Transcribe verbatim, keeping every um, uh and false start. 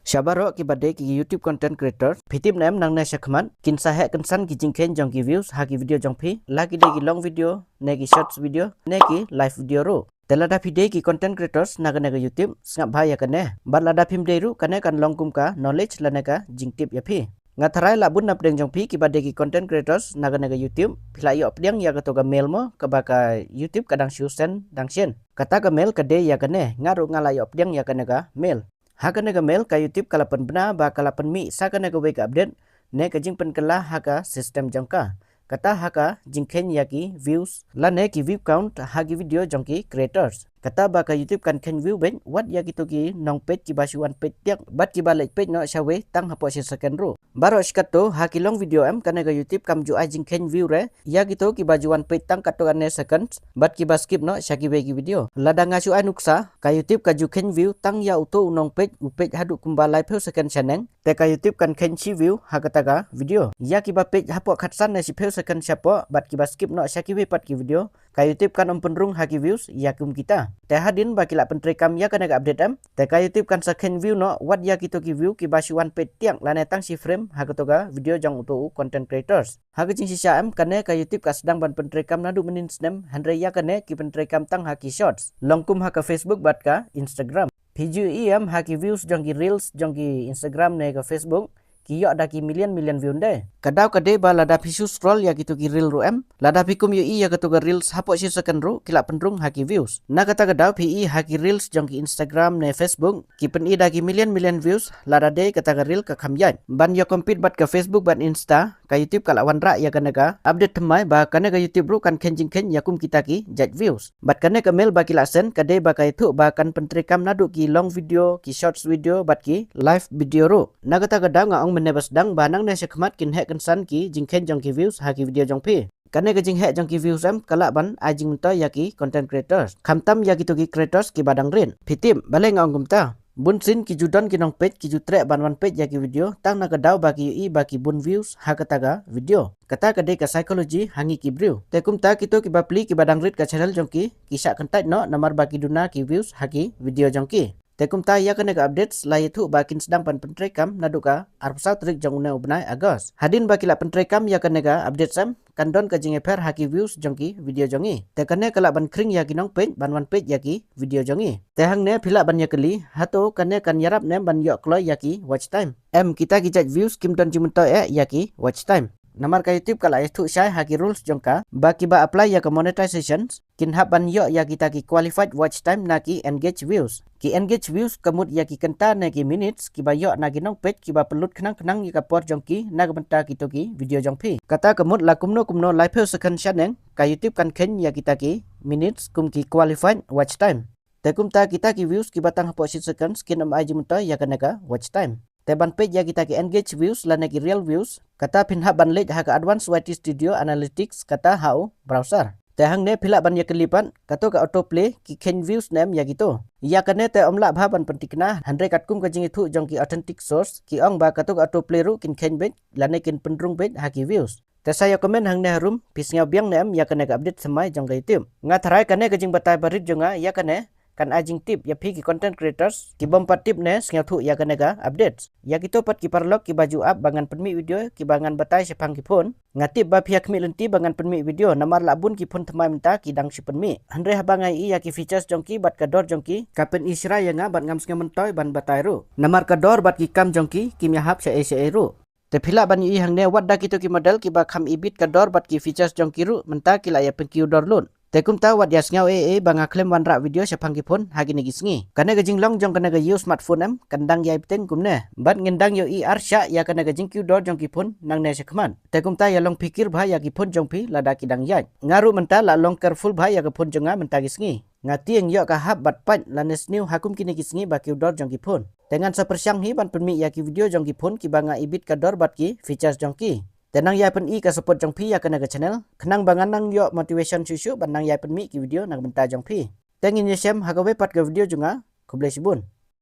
Sha baroh kiba dei ki YouTube content creators, phi tip ne em, nangne shakhmat kin sa heh kynsan ki jingkheiñ jong ki views ha ki video jong phi, la ki dei ki long video ne ki shorts video ne ki live video ruh. Te lada phi dei ki content creators na kane ka YouTube, sngap bha ïa kane. Bad lada phim dei ruh, kane kan long kum ka knowledge lane ka jingtip ïa phi. Nga tharai la bun napdeng jong phi kiba dei ki content creators na kane ka YouTube, phi la ïoh pdiang ïa kato ka mail mo, kaba ka YouTube ka dang shu send dang shen. Kata ka mail ka dei ïa kane, nga ruh nga la ïoh pdiang ïa kane ka mail. Ha kane ka mail ka YouTube ka la pynbna ba ka la pynmih sa kane kawei ka update ne ka jingpynkylla ha ka system jong ka. Kata ha ka jingkheiñ ïa ki views lane ki view count ha ki video jong ki creators. Kata ba ka YouTube kan kheiñ view beit wat ïa kito ki nongpeit kiba shu wan peit tiak bad kiba leit peit noh shawei tang hapoh shi second ruh. Baroh shi katto ha ki long video em, kane ka YouTube kam ju ai jingkheiñ view re ïa kito kiba ju wan peit tang katto katne seconds bad kiba skip noh sha kiwei ki video. Lada nga shu ai nuksa, ka YouTube ka ju kheiñ view tang ïa uto u nongpeit u peit haduh kumba laiphew second shaneng, te ka YouTube kan kheiñ shi view ha kata ka video. Ïa kiba peit hapoh khatsan ne shiphew second shapoh bad kiba skip noh sha kiwei pat ki video, ka YouTube kan ym pynrung ha ki views ïa kum kita. Te hadien ba ki la pyntreikam ïa kane ka update em, te ka YouTube kan sa kheiñ view noh wat ïa kito ki view kiba shu wan peit tiak lane tang shi frame ha kato ka video jong uto u content creators. Ha ka jingshisha em, kane ka YouTube ka sdang ban pyntreikam naduh mynnin snem, hynrei ïa kane ki pyntreikam tang ha ki shorts, long kum ha ka Facebook bad ka Instagram. Phi ju ïohi em ha ki views jong ki reels jong ki Instagram ne ka Facebook, ki ïoh da ki million million view ndei. Ka daw ka dei ba lada phi shu scroll ïa kito ki reel ruh em, lada phi kum ïohi ïa kato ka reels hapoh shi second ruh ki la pynrung ha ki views. Na kata ka daw phi i ha ki reels jong ki Instagram ne Facebook, ki pyni da ki million million views, lada dei kata ka reel ka kham ïaid. Ban ïa compete bad ka Facebook bad Insta, ka YouTube ka la wanrah ïa kane ka update thymmai ba kane ka YouTube ruh kan kheiñ jingkheiñ ïa kum kita ki jait views. Bad kane ka mail ba ki la send ka dei ba ka ïathuh ba kan pyntreikam naduh ki long video, ki shorts video bad ki live video ruh. Na kata ka daw nga ong mynne ba sdang ba nangne shakhmat kin heh kynsan ki jingkheiñ jong ki views ha ki video jong phi. Kane ka jingheh jong ki views em ka lah ban ai jingmyntoi ïa ki content creators, khamtam ïa kito ki creators kiba dang rit. Phi tip balei nga ong kumta? Bunsien ki ju don ki nongpeit ki ju treh ban wan peit ïa ki video tang na ka daw ba ki ïohi ba ki bun views ha kata ka video. Kata ka dei ka psychology ha ngi ki briew. Te kumta kito kiba plie kiba dang rit ka channel jong ki, ki shah kyntait noh namar ba ki duna ki views ha ki video jong ki. Te kumta ïa kane ka updates la ïathuh ba kin sdang ban pyntreikam naduh ka arphew saw tarik jong une u bnai August. Hadien ba ki la pyntreikam ïa kane ka updates em, kan don ka jingïapher ha ki views jong ki video jong ngi. Te kane ka lah ban khring ïa ki nongpeit ban wan peit ïa ki video jong ngi. Te hangne phi lah ban ïakylli, hato kane kan ïarap ne em ban ïoh kloi ïa ki watch time? Em, kita ki jait views kim don jingmyntoi eh ïa ki watch time. Namar ka YouTube ka la ïathuh shai ha ki rules jong ka ba kiba apply ïa ka monetization kin hap ban ïoh ïa kita ki qualified watch time na ki engage views. Ki engage views ka mut ïa ki kynta ne ki minutes kiba ïoh na ki nongpeit kiba pynlut khnang khnang ïa ka por jong ki na ka bynta kito ki video jong phi. Kata ka mut la kumno kumno laiphew second shaneng, ka YouTube kan kheiñ ïa kita ki minutes kum ki qualified watch time. Te kumta kita ki views kiba tang hapoh shi seconds kin ym ai jingmyntoi ïa kane ka watch time. Te ban peit ïa kita ki engage views lane ki real views, kata phin hap ban leit ha ka Advanced Y T Studio Analytics kata ha u browser. Te hangne phi lah ban ïakylli pat, kato ka autoplay ki kheiñ views ne em ïa kito? Ïa kane te ym lah bha ban pynthikna, hynrei katkum ka jingïathuh jong ki authentic source, ki ong ba kato ka autoplay ruh kin kheiñ beit lane kin pynrung beit ha ki views. Te sa ïa comment hangne harum, phi sngew biang ne em ïa kane ka update thymmai jong ka YouTube? Nga tharai kane ka jingbatai barit jong nga ïa kane kan ai jingtip ïa phi ki content creators ki bym pat tip ne sngewthuh ïa kane ka updates. Ïa kito pat ki paralok kiba ju ap ba ngan pynmih video kiba ngan batai shaphang ki phone, nga tip ba phi ïa khmih lynti ba ngan pynmih video namar la bun ki phone thymmai mynta ki dang shu pynmih. Hynrei haba nga ïohi ïa ki features jong ki bad ka dor jong ki, ka pyni shrai ïa nga bad ngam sngew myntoi ban batai ruh. Namar ka dor bad ki kam jong ki kim ïahap shaei shaei ruh. Te phi lah ban ïohi hangne wat da kito ki model kiba kham ibit ka dor bad ki features jong ki ruh mynta ki la ïa pynkiew dor lut. Te kumta wat ïa sngew ei ei ba nga khlem wanrah video shaphang ki phone ha kine ki sngi. Kane ka jinglong jong kane ka ïew smartphone em kan dang ïai bteng kumne. Bad ngin dang ïohi arshah ïa kane ka jingkiew dor jong ki phone nangne shakhmat. Te kumta ïa long phikir bha ïa ki phone jong phi lada ki dang ïaid. Nga ruh mynta la long careful bha ïa ka phone jong nga mynta ki sngi. Nga tieng ïoh ka hap bad pait lane sniew ha kum kine ki sngi ba kiew dor jong ki phone. Te ngan sa pyrshang hi ban pynmih ïa ki video jong ki phone kiba nga ibit ka dor bad ki features jong ki. Te nang ïai pyni ka support jong phi ïa kane ka channel, khnang ba ngan nang ïoh motivation shuh shuh ban nang ïai pynmih ki video na ka bynta jong phi. Te ngin ïashem ha kawei pat ka video jong nga. Khublei shibun.